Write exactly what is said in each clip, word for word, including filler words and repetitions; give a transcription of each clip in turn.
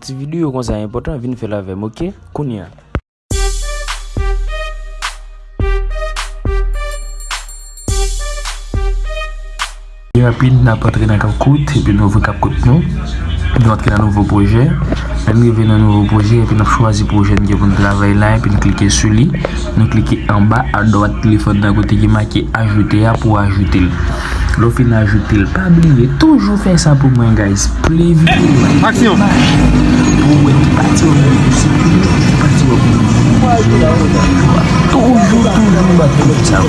Ti videyo konsa enpòtan, vin fè l avè m, oke? Kounye a. Byen rapid, n ap antre nan CapCut, epi n ouvri CapCut nou. Nou antre nan nouvo pwojè. Lè n rive nan nouvo pwojè, epi n ap chwazi pwojè n gen pou n travay la, epi n klike sou li. Nou klike anba adwat telefòn nan kote ki make ajoute a pou ajoute l. Lè w fin ajoute l, pa bliye, toujou fè sa pou mwen, guys. Play videyo a. Aksyon! Pou w wè ki pati w ap vin pou siprime, ki pati w ap vin pou toujou, toujou bat tout sa.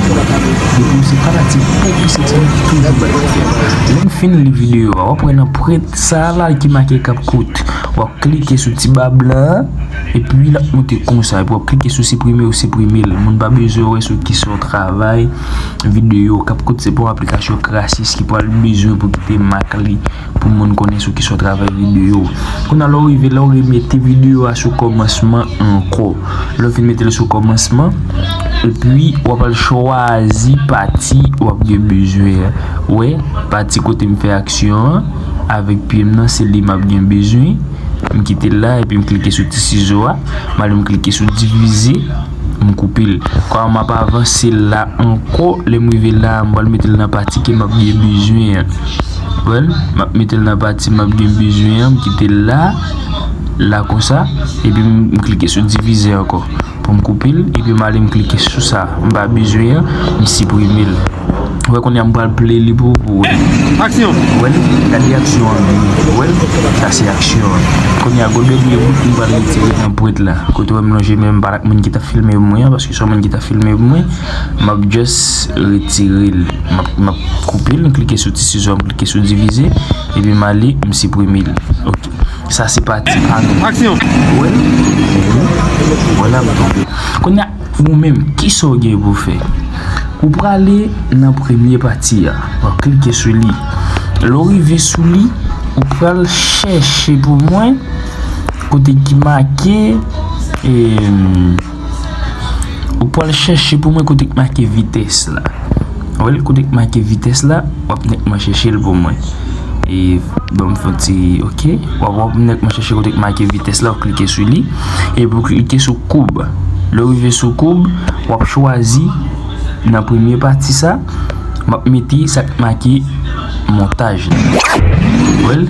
Depi w se fanatik Popi Sentiment, toujou bat tout sa. Lè m fin li videyo a, w ap wè nan pwent sa la ki make CapCut. W ap klike sou ti ba blan an, epi l ap monte konsa. Epi w ap klike sou siprime, ou siprime l. Moun pa bezwen wè sou kisa w travay videyo. CapCut se pa yon aplikasyon gratis ki pral bezwen pou kite mak li pou moun konnen sou kisa w travay videyo. Kounye a, lè w rive la, w remete videyo a sou kòmansman ankò. Lè w fin mete l sou kòmansman, epi w ap al chwazi pati w ap gen bezwen an. Wè, pati kote m fè aksyon an, avèk pye m nan, se li m ap gen bezwen. M kite l la, epi m klike sou ti sizo a. M ale m klike sou divize, m koupe l. Kòm m ap avanse la ankò, lè m rive la, m pral mete l nan pati ke m ap gen bezwen an. Wè l, m ap mete l nan pati m ap gen bezwen an, m kite l la, la konsa, epi m, m klike sou divize ankò. Pou m koupe l, epi m ale m klike sou sa m pa bezwen an, m siprime l. Ou wè kounye a m pral play li pou, pou w wè. Aksyon! Ou wè l? Gade aksyon an byen. Ou wè l? Sa se aksyon an. Kounye a, gwo dènye bout m pral retire nan pwent la. Kote w wè m lonje men m pa t ak moun ki t ap filme pou mwen an, paske se yon moun ki t ap filme pou mwen. M ap just retire l. M ap, m ap koupe l, m klike sou ti sizo a, m klike sou divize, epi m ale, m siprime l. Ok. Sa se pati pa nou. Aksyon! Wè l? Wè l ap tonbe. Kounye a, ou menm, kisa w gen pou w fè? Ou prale nan premye pati a. W ap klike sou li. Lè w rive sou li, ou pral chèche pou mwen kote ki make, em, ou pral chèche pou mwen kote ki make vitès la. Wè l, kote k make vitès la, w ap nètman chèche l pou mwen. E, ban m fè yon ti, ok. W ap, w ap nètman chèche kote k make vitès la, w ap klike sou li. Epi w klike sou koub. Lè w rive sou koub, w ap chwazi nan premye pati sa, m ap mete sa k make montaj la. Wè l,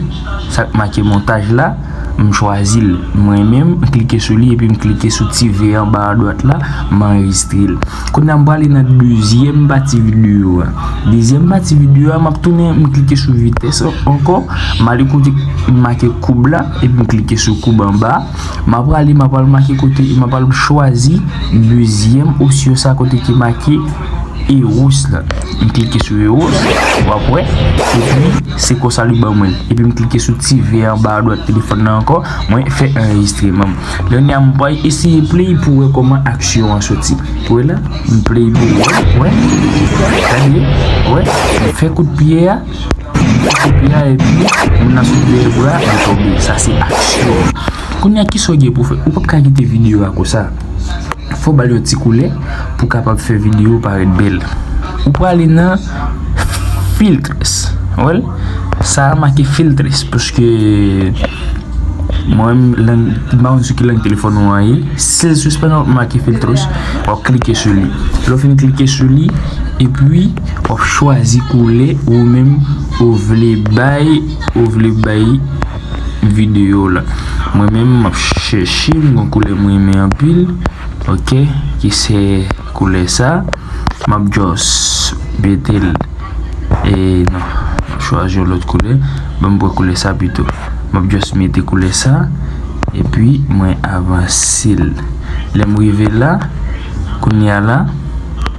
sa k make montaj la. M chwazi l mwen menm, m klike sou li epi m klike sou ti V anba adwat la, m anrejistre l. Kounye a m prale nan dezyèm pati videyo a. Dezyèm pati videyo a, m ap tounen, m klike sou vitès ankò, m ale kote m make koub la, epi m klike sou koub anba. M ap prale, m ap al make kote, m ap al chwazi dezyèm opsyon sa kote ki make Eros la. M klike sou Eros, w ap wè. Epi, se konsa li ban mwen l. Epi m klike sou ti V anba adwat telefòn nan ankò, mwen fè anrejistreman m. Lè a m pral eseye play pou wè kòman aksyon an soti. Wè la, m play pou wè, wè. Gade, wè. M fè kout pye a, m fè kout pye a, epi moun nan sot dèyè bra, li tonbe. Sa se aksyon. Kounye a, kisa w gen pou fè? Ou p ap ka kite videyo a konsa. Fò w ba l yon ti koulè pou w kapab fè videyo parèt bèl. Ou prale nan filtres. Wè l? Sa a make filtres, paske mwen menm, lang, m pa konn sou ki lang telefòn ou an ye. Si l sispann make filtres, w ap klike sou li. Lè w fin klike sou li, epi w ap chwazi koulè ou menm ou vle bay, ou vle bay videyo la. Mwen menm, m ap chèche, m gon koulè m renmen anpil. Ok, ki se koulè sa. M ap just mete l. E non, m ap chwazi yon lòt koulè. Ban m pran koulè sa pito. M ap just mete koulè sa. Epi, mwen avanse l. Lè m rive la, kounye a la,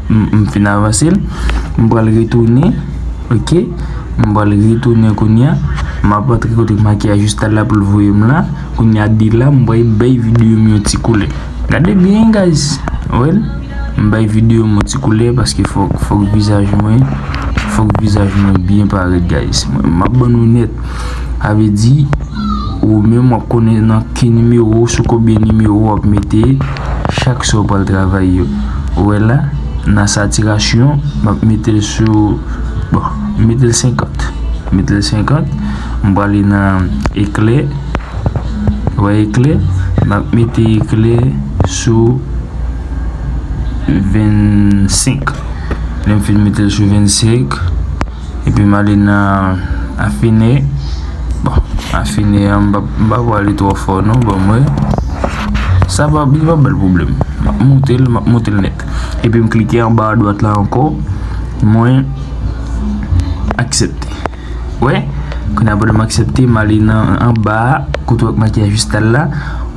m, m fin avanse l. M pral retounen. Ok, m pral retounen kounye a. M ap antre kote k make ajiste la pou l voye m la. Kounye a de la, m pral bay videyo m yon ti koulè. Gade byen, guys. Wè l? M bay videyo m yon ti koulè paske fòk, fòk vizaj mwen, fòk vizaj mwen byen parèt, guys. Mwen, m ap ban nou nèt. Sa vle di, ou menm w ap konnen nan ki nimewo, sou konbyen nimewo w ap mete chak sa w pral travay yo. Ou wè la, nan satirasyon, m ap mete l sou, bon, m mete l senkant. M mete l senkant. M prale nan eklè. Wè eklè, m ap mete eklè sou vennsenk. Lè m fin mete l sou vennsenk, epi m ale nan afine. Bon, afine an, m pa, m pa pral ale twò fò non, ban m wè. Sa pa, li pa bay pwoblèm. M ap moute l, m ap moute l nèt. Epi m klike anba adwat la ankò. Mwen aksepte. Wè, kounye a pandan m aksepte, m ale nan anba a, kote w wè makiyaj vistèl la,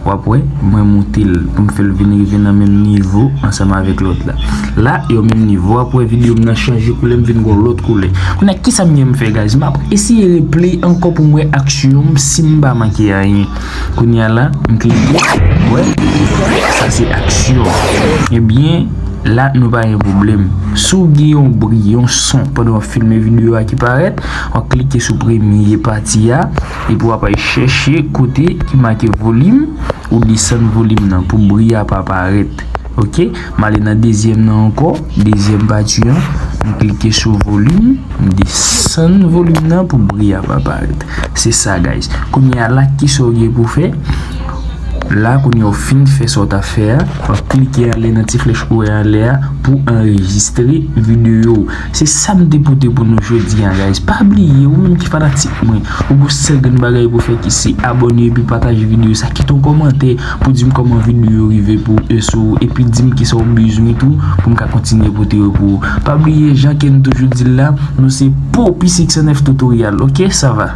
w ap wè, mwen moute l pou m fè l vin rive nan menm nivo ansanm avèk lòt la. La, yo menm nivo, w ap wè videyo m nan chanje koulè, m vin gon lòt koulè. Kounye a, kisa m gen m fè, guys? M ap eseye replay ankò pou m wè aksyon m, si m pa manke anyen. Kounye a la, m klike, wè, sa se aksyon. Ebyen, la, nou pa gen pwoblèm. Si w gen yon bri, yon son, pandan w ap filme videyo a ki parèt, w ap klike sou premye pati a, epi w ap al chèche kote ki make volim, ou desann volim nan pou bri a pa parèt. Oke, m ale nan dezyèm nan ankò, dezyèm pati an, m klike sou volim, m desann volim nan pou bri a pa parèt. Se sa, guys. Kounye a la, kisa w gen pou fè? La, kounye a w fin fè sa w t ap fè a, w ap klike anlè nan ti flèch ou wè anlè a pou anrejistre videyo. Se sa m te pote pou nou jodi a, guys. Pa bliye, ou menm ki fanatik mwen, ou gon sèl grenn bagay pou fè ki se abòne epi pataje videyo sa. Kite yon kòmantè pou di m kòman videyo rive pou e sou ou, epi di m kisa w bezwen tou pou m ka kontinye pote yo pou ou. Pa bliye, jan ke n toujou di l la, nou se Poppy six oh nine Tutorial, oke? Sa va?